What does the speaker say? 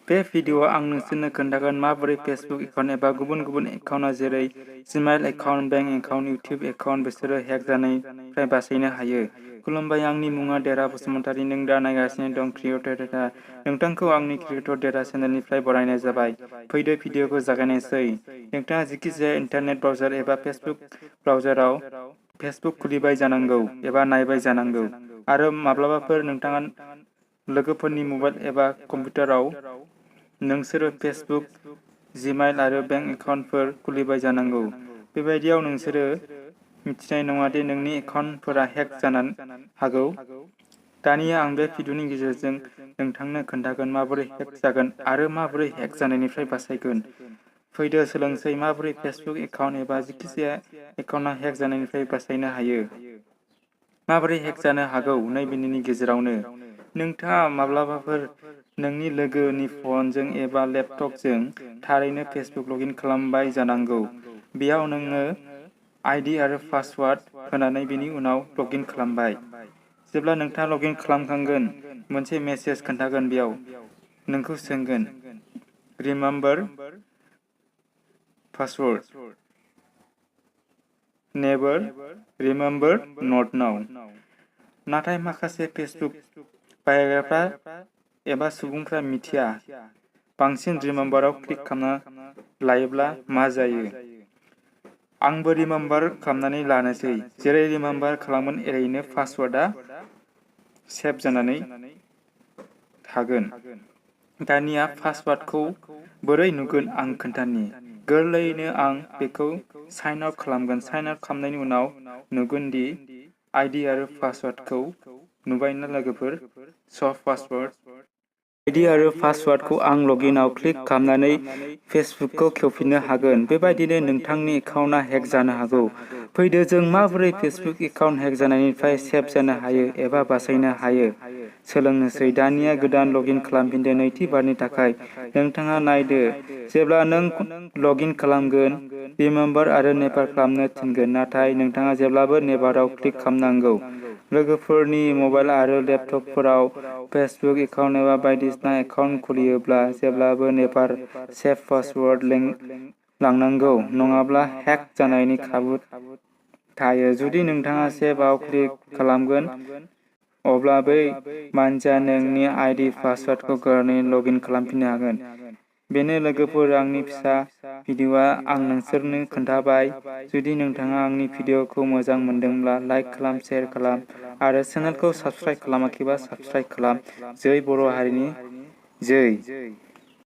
बे भिडिअ'आव आं नोंसोरनो खोन्थागोन माबोरै फेसबुक एकाउन्ट एबा गुबुन एकाउन्टआ जेरै Gmail account, bank account, YouTube account बिसोरो हेक जानायनिफ्राय बासायनो हायो। खुलुमबाय, आंनि मुङा देरा बसुमतारी। नों दा नायगासिनो दं क्रिएटर डेटा। नोंथांखौ आंनि क्रिएटर डेटा चेनेलनिफ्राय बरायनाय जाबाय। फैदो भिडिअ'खौ जागायनोसै। नोंथाङा जायखिजाया इन्टारनेट ब्राउजार एबा फेसबुक ब्राउजाराव फेसबुक खुलिबाय जानांगौ एबा नायबाय जानांगौ आरो माब्लाबाफोर नोंथाङा लोगोफोरनि मबाइल एबा कम्पिउटाराव नोंसोरो फेसबुक, जिमेल आरो बेंक एकाउन्टफोर खुलिबाय जानांगौ। बेबायदियाव नोंसोरो मिथिनाय नङा दि नोंनि एकाउन्टफोरा हेक जानो हागौ। दानिया आं बे भिडिअ'नि गेजेरजों नोंथांनो खोन्थागोन माबोरै हेक जागोन आरो माबोरै हेक जानायनिफ्राय बासायगोन। फैदो सोलोंसै माबोरै फेसबुक एकाउन्ट एबा जायखिजाया एकाउन्टआ हेक जानायनिफ्राय बासायनो हायो। माबोरै हेक जानो हागौ नैबेनि गेजेरावनो नोंथाङा माब्लाबाफोर नोंनि लोगोनि फनजों एबा लेपटपजों थारैनो फेसबुक लगइन खालामबाय जानांगौ। बेयाव नोङो आइडि आरो पासवार्ड होनानै बेनि उनाव लगइन खालामबाय। जेब्ला नोंथाङा लगइन खालामखांगोन, मोनसे मेसेज खोन्थागोन बेयाव नोंखौ सोंगोन remember password, never remember not now. नाथाय माखासे फेसबुक बाहायग्राफ्रा एबा सुबुंफ्रा मिथिया बांसिन रिमेम्बाराव क्लिक खालामना लायोब्ला मा जायो। आंबो रिमेम्बार खालामनानै लानोसै। जेरै रिमेम्बार खालामगोन एरैनो पासवार्डआ सेभ जानानै थागोन। दानिया पासवार्डखौ बोरै नुगोन आं खोन्थानि। गोरलैयैनो आं बेखौ साइन आउट खालामगोन। साइन आउट खालामनायनि उनाव नुगोन दि आइडि आरो पासवार्डखौ नुबायना लोगोफोर? स' पासवार्ड आइडि आरो पासवार्डखौ आं लगइनआव क्लिक खालामनानै फेसबुकखौ खेवफिननो हागोन। बेबायदिनो नोंथांनि एकाउन्टआ हेक जानो हागौ। फैदो जों माबोरै फेसबुक एकाउन्ट हेक जानायनिफ्राय सेभ जानो हायो एबा बासायनो हायो सोलोंनोसै। दानिया गोदान लगइन खालामफिनदो नैथि बारनि थाखाय। नोंथाङा नायदो जेब्ला नों लगइन खालामगोन, रिमेम्बार आरो नेभार खालामनो थिनगोन, नाथाय नोंथाङा जेब्लाबो नेभाराव क्लिक खालामनांगौ। लोगोफोरनि मबाइल आरो लेपटपफोराव फेसबुक एकाउन्ट एबा बायदिसिना एकाउन्ट खुलियोब्ला जेब्लाबो नेभार सेभ पासवार्ड लांनांगौ, नङाब्ला हेक जानायनि खाबु थायो। जुदि नोंथाङा सेभआव क्लिक खालामगोन, अब्ला बै मानसिया नोंनि आइडि पासवार्डखौ गोरलैयै लगइन खालामफिननो हागोन। बेनो लोगोफोर आंनि फिसा भिडिअ'आ आं नोंसोरनो खोन्थाबाय। जुदि नोंथाङा आंनि भिडिअ'खौ मोजां मोनदोंब्ला लाइक खालाम, शेयार खालाम आरो चेनेलखौ साबस्क्राइब खालामाखैबा साबस्क्राइब खालाम। जै बर' हारिनि जै।